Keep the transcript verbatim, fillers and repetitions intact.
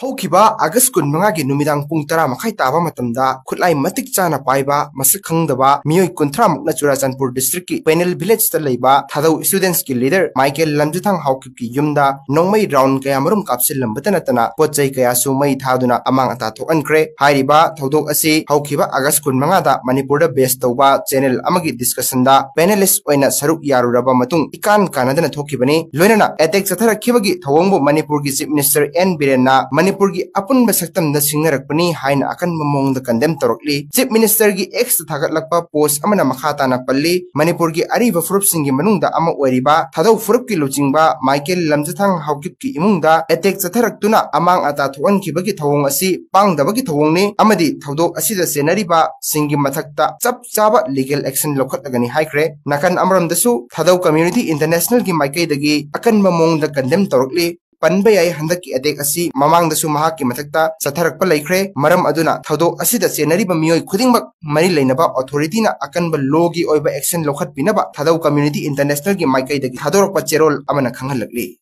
ꯍꯧꯈꯤꯕ ꯑꯥꯒꯁ ꯀꯨꯟꯃꯉꯥꯒꯤ ꯅꯨꯃꯤꯗꯥꯡ ꯄꯨꯡ ꯇꯔꯥ ꯃꯈꯥꯏ ꯇꯥꯕ ꯃꯇꯝꯗ ꯈꯨꯠꯂꯥꯏ ꯃꯇꯤꯛ ꯆꯥꯅ ꯄꯥꯏꯕ ꯃꯁꯛ ꯈꯪꯗꯕ ꯃꯤꯑꯣꯏ ꯀꯨꯟꯊ꯭ꯔꯥ ꯃꯨꯛꯅ ꯆꯨꯔꯥꯆꯥꯟꯄꯨꯔ ꯗꯤꯁꯇ꯭ꯔꯤꯛꯀꯤ ꯄꯦꯅꯦꯜ ꯚꯤꯂꯦꯖꯇ ꯂꯩꯕ ꯊꯥꯗꯧ ꯁ꯭ꯇꯨꯗꯦꯟꯠꯁꯀꯤ ꯂꯤꯗꯔ ꯃꯥꯏꯀꯦꯜ ꯂꯝꯖꯊꯥꯡ ꯍꯥꯎꯀꯤꯞꯀꯤ ꯌꯨꯝꯗ ꯅꯣꯡꯃꯩ ꯔꯥꯎꯟ ꯀꯌꯥꯃꯔꯨꯝ ꯀꯥꯞꯁꯤꯜꯂꯝꯕꯇ ꯅꯠꯇꯅ ꯄꯣꯠ ꯆꯩ ꯀꯌꯥꯁꯨ ꯃꯩ ꯊꯥꯗꯨꯅ ꯑꯃꯥꯡ ꯑꯇꯥ ꯊꯣꯛꯍꯟꯈ꯭ꯔꯦ꯫ ꯍꯥꯏꯔꯤꯕ ꯊꯧꯗꯣꯛ ꯑꯁꯤ ꯍꯧꯈꯤꯕ ꯑꯥꯒꯁ ꯀꯨꯟꯃꯉꯥꯗ ꯃꯅꯤꯄꯨꯔꯗ ꯕꯦꯁ ꯇꯧꯕ ꯆꯦꯅꯦꯜ ꯑꯃꯒꯤ ꯗꯤꯁꯀꯁꯟꯗ ꯄꯦꯅꯦꯂꯤꯁ ꯑꯣꯏꯅ ꯁꯔꯨꯛ ꯌꯥꯔꯨꯔꯕ ꯃꯇꯨꯡ ꯏꯀꯥꯟ ꯀꯥꯟꯅꯗꯅ ꯊꯣꯛꯈꯤꯕꯅꯤ꯫ ꯂꯣꯏꯅꯅ ꯑꯦꯇꯦꯛ ꯆꯠꯊꯔꯛꯈꯤꯕꯒꯤ ꯊꯧꯑꯣꯡꯕꯨ ꯃꯅꯤꯄꯨꯔꯒꯤ ꯆꯤꯐ ꯃꯤꯅꯤꯁꯇꯔ ꯑꯦꯟ ꯕꯤꯔꯦꯟꯅ ꯃꯅꯤꯄꯨꯔꯒꯤ ꯑꯄꯨꯟꯕ ꯁꯛꯇꯝꯗ ꯁꯤꯡꯅꯔꯛꯄꯅꯤ ꯍꯥꯏꯅ ꯑꯀꯟꯕ ꯃꯑꯣꯡꯗ ꯀꯟꯗꯦꯝ ꯇꯧꯔꯛꯂꯤ꯫ ꯆꯤꯐ ꯃꯤꯅꯤꯁꯇꯔꯒꯤ ꯑꯦꯛꯁꯇ ꯊꯥꯒꯠꯂꯛꯄ ꯄꯣꯁ ꯑꯃꯅ ꯃꯈꯥ ꯇꯥꯅ ꯄꯜꯂꯤ, ꯃꯅꯤꯄꯨꯔꯒꯤ ꯑꯔꯤꯕ ꯐꯨꯔꯨꯞꯁꯤꯡꯒꯤ ꯃꯅꯨꯡꯗ ꯑꯃ ꯑꯣꯏꯔꯤꯕ ꯊꯥꯗꯧ ꯐꯨꯔꯨꯞꯀꯤ ꯂꯨꯆꯤꯡꯕ ꯃꯥꯏꯀꯦꯜ ꯂꯝꯖꯊꯥꯡ ꯍꯥꯎꯀꯤꯞꯀꯤ ꯏꯃꯨꯡꯗ ꯑꯦꯇꯦꯛ ꯆꯠꯊꯔꯛꯇꯨꯅ ꯑꯃꯥꯡ ꯑꯇꯥ ꯊꯣꯛꯍꯟꯈꯤꯕꯒꯤ ꯊꯧꯑꯣꯡ ꯑꯁꯤ ꯄꯥꯡꯗꯕꯒꯤ ꯊꯧꯑꯣꯡꯅꯤ ꯑꯃꯗꯤ ꯊꯧꯗꯣꯛ ꯑꯁꯤꯗ ꯆꯦꯟꯅꯔꯤꯕꯁꯤꯡꯒꯤ ꯃꯊꯛꯇ ꯆꯞ ꯆꯥꯕ ꯂꯤꯒꯦꯜ ꯑꯦꯛꯁꯟ ꯂꯧꯈꯠꯂꯒꯅꯤ ꯍꯥꯏꯈ꯭ꯔꯦ꯫ ꯅꯥꯀꯟ ꯑꯃꯔꯣꯝꯗꯁꯨ ꯊꯥꯗꯧ ꯀꯝꯃ꯭ꯌꯨꯅꯤꯇꯤ ꯏꯟꯇꯔꯅꯦꯁꯅꯦꯜꯒꯤ ꯃꯥꯏꯀꯩꯗꯒꯤ ꯑꯀꯟꯕ ꯃꯑꯣꯡꯗ ꯀꯟꯗꯦꯝ ꯇꯧꯔꯛꯂꯤ꯫ ꯄꯟꯕ ꯌꯥꯏ, ꯍꯟꯗꯛꯀꯤ ꯑꯦꯇꯦꯛ ꯑꯁꯤ ꯃꯃꯥꯡꯗꯁꯨ ꯃꯍꯥꯛꯀꯤ ꯃꯊꯛꯇ ꯆꯠꯊꯔꯛꯄ ꯂꯩꯈ꯭ꯔꯦ꯫ ꯃꯔꯝ ꯑꯗꯨꯅ ꯊꯧꯗꯣꯛ ꯑꯁꯤꯗ ꯆꯦꯟꯅꯔꯤꯕ ꯃꯤꯑꯣꯏ ꯈꯨꯗꯤꯡꯃꯛ ꯃꯔꯤ ꯂꯩꯅꯕ ꯑꯣꯊꯣꯔꯤꯇꯤꯅ ꯑꯀꯟꯕ ꯂꯣꯒꯤ ꯑꯣꯏꯕ ꯑꯦꯛꯁꯟ ꯂꯧꯈꯠꯄꯤꯅꯕ ꯊꯥꯗꯧ ꯀꯝꯃ꯭ꯌꯨꯅꯤꯇꯤ ꯏꯟꯇꯔꯅꯦꯁꯅꯦꯜꯒꯤ ꯃꯥꯏꯀꯩꯗꯒꯤ ꯊꯥꯗꯣꯔꯛꯄ ꯆꯦꯔꯣꯜ ꯑꯃꯅ ꯈꯪꯍꯜꯂꯛꯂꯤ꯫